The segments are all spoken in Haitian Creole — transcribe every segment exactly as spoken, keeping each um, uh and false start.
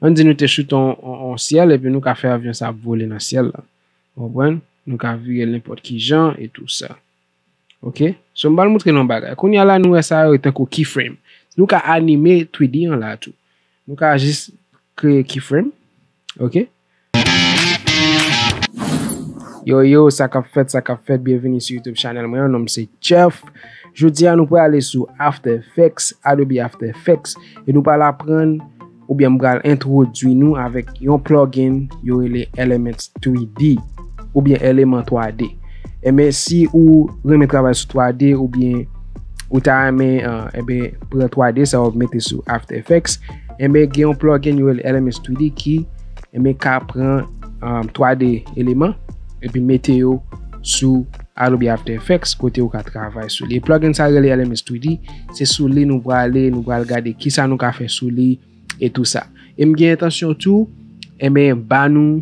Ann di nou te choute on, on, on syèl, epi nou ka fè avyon sa ap vole nan syèl la. Ou konprann? Nou ka vire l nenpòt ki jan e tou sa. Ok? So, m pral montre nou yon bagay. Kounye a la, nou wè sa yo tankou keyframe. Nou ka anime three D an la tou. Nou ka jis kreye keyframe. Ok? Yo, yo, sa k ap fèt, sa k ap fèt, byenveni sou YouTube channel mwen, non m se Jeff. Jodi a, nou prale sou After Effects, Adobe After Effects, e nou pral aprann, oubyen m pral entwodui nou avèk yon plugin yo rele Elements three D, oubyen Eleman twa D. Enben, si ou renmen travay sou twa D, oubyen ou ta renmen, euh, enben, pran twa D sa w mete sou After Effects, enben, gen yon plugin yo rele Elements three D ki, enben, ka pran, euh, twa D eleman, epi mete yo sou Adobe After Effects, kote ou ka travay sou li. Plugin sa rele Elements three D, se sou li nou prale, nou pral gade kisa nou ka fè sou li, e tou sa. E m gen entansyon tou, enben, ba nou,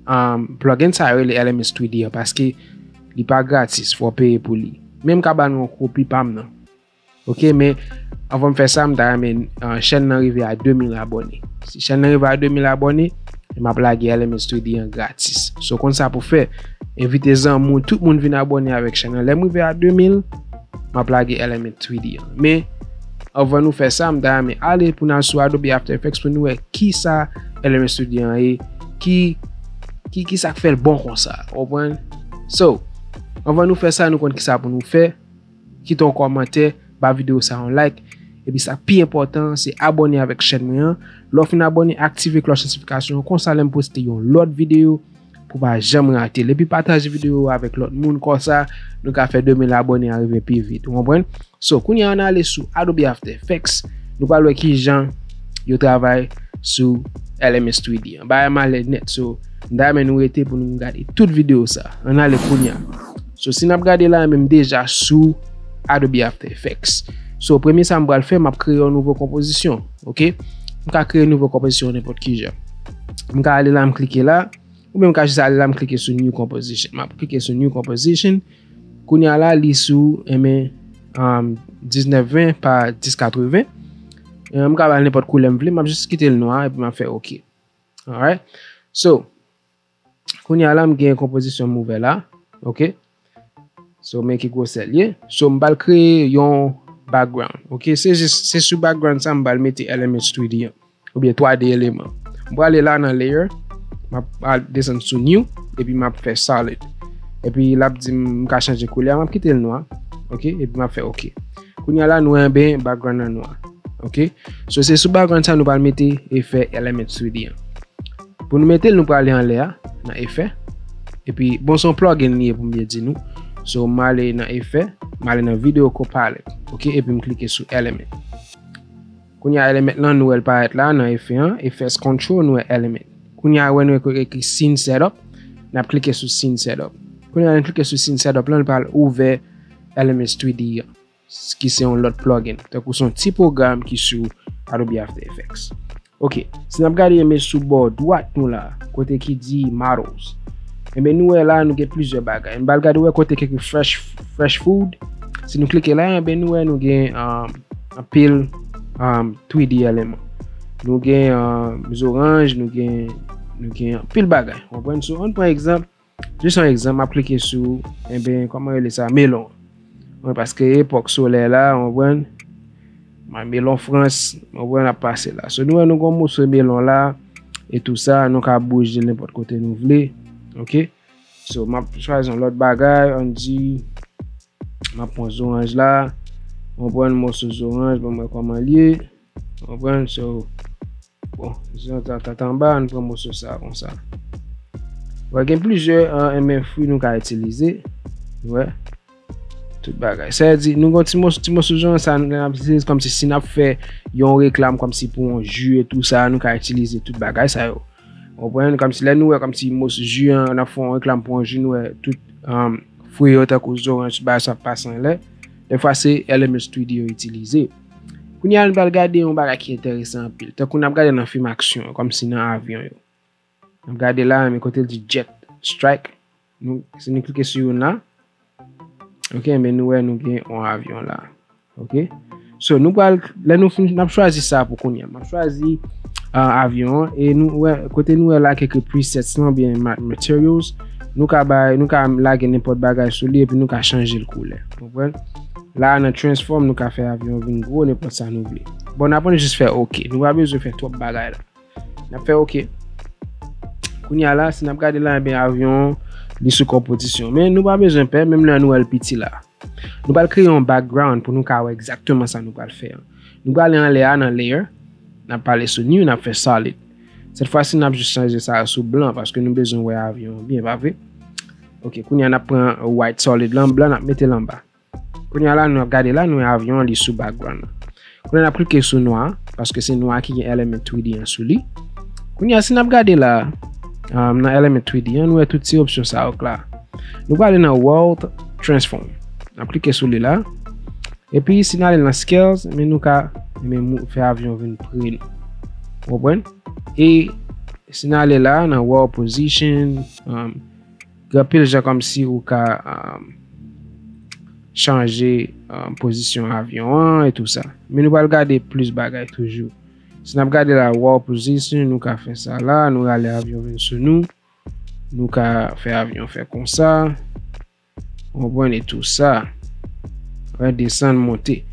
um, plugin sa yo rele Elements three D an, paske li pa gratis, fò w peye pou li. Men m ka ba nou yon kopi pa m nan. Ok, men anvan m fè sa, m ta renmen, uh, chèn nan rive a de mil abòne. Si chèn nan rive a de mil abòne, m ap lage Elements three D an gratis. So, konn sa pou fè. Envite zanmi w, tout moun vin abòne avèk chèn nan. Lè m rive a de mil, m ap lage Element three D an. Men, anvan nou fè sa, m ta renmen ale pou n al sou Adobe After Effects pou nou wè kisa Element three D an ye, ki, ki, kisa k fè l bon konsa, ou konprann? So, anvan nou fè sa, nou konn kisa pou nou fè, kite yon kòmantè, ba videyo sa yon like, epi sa k pi enpòtan, se abòne avèk chèn mwen an. Lè w fin abòne, aktive klòch notifikasyon an, konsa lè m poste yon lòt videyo, pou pa janm rate l. Epi pataje videyo a avèk lòt moun, konsa nou ka fè de mil abòne a rive pi vit. Ou konprann? So, kounye a, ann ale sou Adobe After Effects. Nou pral wè kijan yo travay sou Elements three D an. Bagay malè nèt. So, m ta renmen nou rete pou nou gade tout videyo sa. Ann ale kounye a. So, si n ap gade la, men m deja sou Adobe After Effects. So, premye sa m pral fè, m ap kreye yon nouvo konpozisyon. Ok? M ka kreye nouvo konpozisyon nenpòt ki jan. M ka ale la, m klike la. Oubyen m ka jis ale la, m klike sou New Composition. M ap klike sou New Composition. Kounye a la, li sou, enben, um, diznèf ven pa dis katreven. Eh, m ka ba l nenpòt koulè m vle, m ap jis kite l nwa, epi m ap fè ok. Alright? So, kounye a la, m gen konpozisyon m ouvè la. Ok? So, men ki gwosè l ye. So, m pral kreye yon background. Ok? Se jis, se sou background sa, m pral mete Elements three D an. Oubyen twa D eleman. M prale la nan layer, m ap al desann sou new, epi m ap fè solid. Epi l ap di m m ka chanje koulè a, m ap kite l nwa. Ok, epi m ap fè ok. Kounye a la, nou enben background nan nwa. Ok, so se sou background sa nou pral mete efè Element three D an. Pou nou mete l, nou prale anlè a, nan efè. Epi, bon, se yon plugin li ye pou m byen di nou. So, m ale nan efè, m ale nan video copilot. Ok, epi m klike sou element. Kounye a element lan, nou wè l parèt la nan efè an, effects control, nou wè element. Kounye a wè nou ekri scene setup, n ap klike sou scene setup. Kounye a lè n klike sou scene setup lan, l pral ouvè Elements three D an, ki se yon lòt plugin. Tankou se yon ti pwogram ki sou Adobe After Effects. Ok, si n ap gade enben sou bò dwat nou la, kote ki di models. Enben nou wè la nou gen plizyè bagay. M pral gade wè kote ki ekri fresh, fresh food. Si nou klike la, enben nou wè nou gen, um, anpil, um, three D eleman. Nou gen, um, zoranj, nou gen, nou gen anpil bagay. Ou konprann? So, ann pran egzanp, jis yon egzanp, m ap klike sou, enben, kòman yo rele sa? Melon. Wi, paske epòk solèy la, ou konprann? Melon Frans, ou konprann, ap pase la. So, nou wè nou gen yon moso melon la, e tou sa, nou ka bouje l nenpòt kote nou vle. Ok? So, m ap chwazi yon lòt bagay, ann di, m ap pran zoranj la, ou konprann, moso zoranj, ban m wè kòman l ye, ou konprann, so, bon, jan ta, ta, ta anba, ann pran moso sa, konsa. Wè, gen plizyè, euh, enben, fwi nou ka itilize, wè. Tout bagay. Sa vle di, nou gon ti moso, ti moso jan sa, n ap itilize kòmsi si n ap fè yon reklam kòmsi pou yon ji e tou sa, nou ka itilize tout bagay sa yo. Ou konprann? Kòmsi lè nou wè kòmsi moso ji an, n ap fè yon reklam pou yon ji, nou wè tout, um, fwi yo tankou zoranj, tout bagay sa ap pase anlè. Dèfwa se Elements three D yo itilize. Kounye a, nou pral gade yon bagay ki enteresan anpil. Tankou n ap gade nan fim aksyon, kòmsi nan avyon yo. N ap gade la, men kote l di jet strike. Nou, si nou klike sou youn la, ok, men nou wè nou gen yon avyon la. Ok? So, nou pral, lè nou fin, n ap chwazi sa pou kounye a. M ap chwazi ah, avyon an, e nou wè, kote nou wè la ki ekri presets lan, oubyen ma-, materials, nou ka bay, nou ka lage nenpòt bagay sou li, epi nou ka chanje l koulè. Konprann? La, nan transform, nou ka fè avyon an vin gwo, nenpòt sa nou vle. Bon, n ap jis fè OK. Nou pa bezwen fè twòp bagay la. N ap fè OK. Kounye a la, si n ap gade la, ebyen, avyon an, li sou konpozisyon. Men nou pa bezwen pè, menm lè nou wè l piti la. Nou pral kreye yon background pou nou ka wè egzakteman sa nou pral fè an. Nou prale anlè a nan layer, n ap pale sou new, n ap fè solid. Sèt fwa si n ap jis chanje sa sou blan, paske nou bezwen wè avyon an byen, pa vre? OK, kounye a n ap pran white solid lan, blan, n ap mete l anba. Kounye a la, nou ap gade la, nou wè avyon an li sou background lan. Kounye a n ap klike sou nwa, paske se nwa ki gen element three D an sou li. Kounye a, si n ap gade la, um, nan element three D an, nou wè tout ti opsyon sa yo k la. Nou prale nan world transform. N ap klike sou li la. Epi, si n ale nan scales, men nou ka, men mou-, fè avyon vin pre nou. Ou konprann? E si n ale la, nan world position, um, gen anpil jan kòmsi ou ka, um, chanje, um, pozisyon avyon an e tou sa. Men nou pral gade plis bagay toujou. Si n ap gade la, world position, nou ka fè sa la, nou rale avyon vin sou nou. Nou ka fè avyon fè konsa. Ou konprann e tou sa. Wè, desann, monte.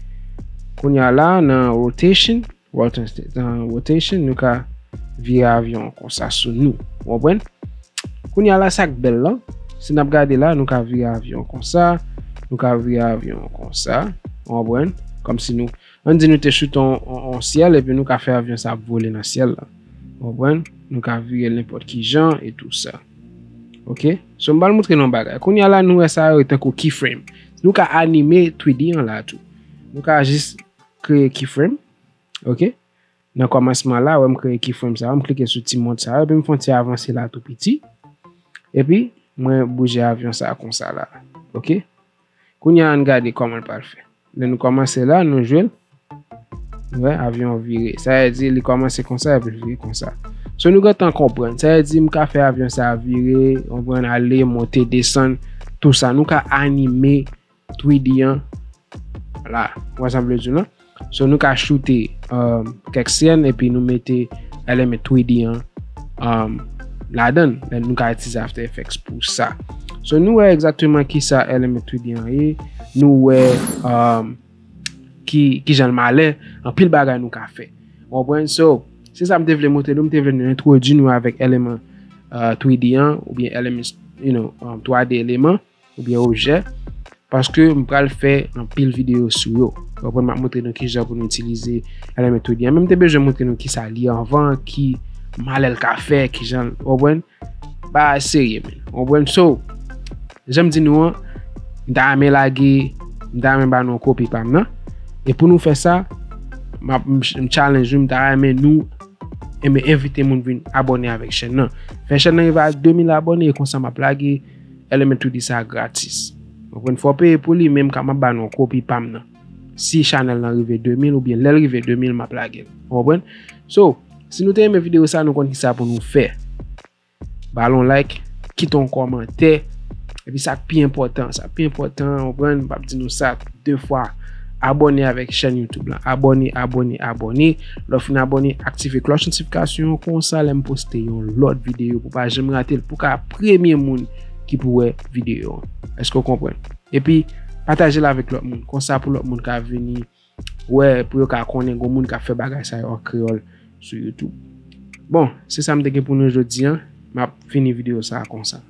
Kounye a la, nan rotation, rotation, nan rotation, nou ka vire avyon konsa sou nou. Ou konprann? Kounye a la, sa k bèl lan, si n ap gade la, nou ka vire avyon konsa, nou ka vire avyon konsa. Ou konprann? Kòmsi nou, ann di nou te choute on, on, on syèl, epi nou ka fè avyon sa ap vole nan syèl la. Ou konprann? Nou ka vire l nenpòt ki jan e tou sa. OK? So, m pral montre nou yon bagay. Kounye a la, nou wè sa yo tankou keyframe. Nou ka anime three D an la tou. Nou ka jis kreye keyframe. OK? Nan kòmansman la, wè m kreye keyframe sa yo, m klike sou ti mont sa yo, epi m fè yon ti avanse la tou piti. Epi, mwen bouje avyon sa konsa la. OK? Kounye a, ann gade kòman l pral fè. Lè nou kòmanse la, nou jwe l. Wè, avyon an vire. Sa vle di, li kòmanse konsa, epi l vire konsa. So, nou gentan konprann. Sa vle di, m ka fè avyon sa vire, konprann, ale, monte, desann, tou sa. Nou ka anime three D an la. Ou wè sa m vle di w lan? So, nou ka choute, um, kèk sèn, epi nou mete element three D an, um, ladan l. Lè nou ka itilize After Effects pou sa. So, nou wè egzakteman ki sa element three D an ye. Nou wè, um, ki, ki jan l malè, anpil bagay nou ka fè. Ou konprann? So, se sa m te vle montre nou, m te vle nou entwodui nou avèk eleman, uh, three D an, oubyen element, you know, um, twa D eleman, oubyen objè, paske m pral fè anpil videyo sou yo. Ou konprann? M ap montre nou kijan pou nou itilize element three D an. Men m te bezwen montre nou kisa l ye anvan, ki malè l ka fè, kijan, ou konprann? Bagay serye, men. Ou konprann? So, jan m di nou an, m ta renmen lage, m ta renmen ba nou yon kopi pa m nan. E pou nou fè sa, m ap, m, m challenge nou, m ta renmen nou, enben, envite moun vin abòne avèk chèn nan. Fè chèn nan rive a de mil abòne, e konsa m ap lage element three D sa gratis. Ou konprann? Fò w peye pou li, men m ka, m ap ba nou yon kopi pa m nan. Si chanèl lan rive de mil, oubyen lè l rive de mil, m ap lage l. Ou konprann? So, si nou te renmen videyo sa, nou konn kisa pou nou fè. Ba l yon like, kite yon kòmantè. Epi sa k pi enpòtan, sa k pi enpòtan, ou konprann, m p ap di nou sa de fwa. Abòne avèk chèn YouTube lan. Abòne, abòne, abòne. Lè w fin abòne, aktive klòch notifikasyon an, konsa lè m poste yon lòt videyo, pou w pa janm rate l, pou w ka premye moun ki pou wè videyo an. Èske w konprann? Epi, pataje l avèk lòt moun. Konsa pou lòt moun ka vini wè, pou yo ka konnen gon moun k ap fè bagay sa yo an kreyòl sou YouTube. Bon, se sa m te gen pou nou jodi an. M ap fini videyo sa a konsa.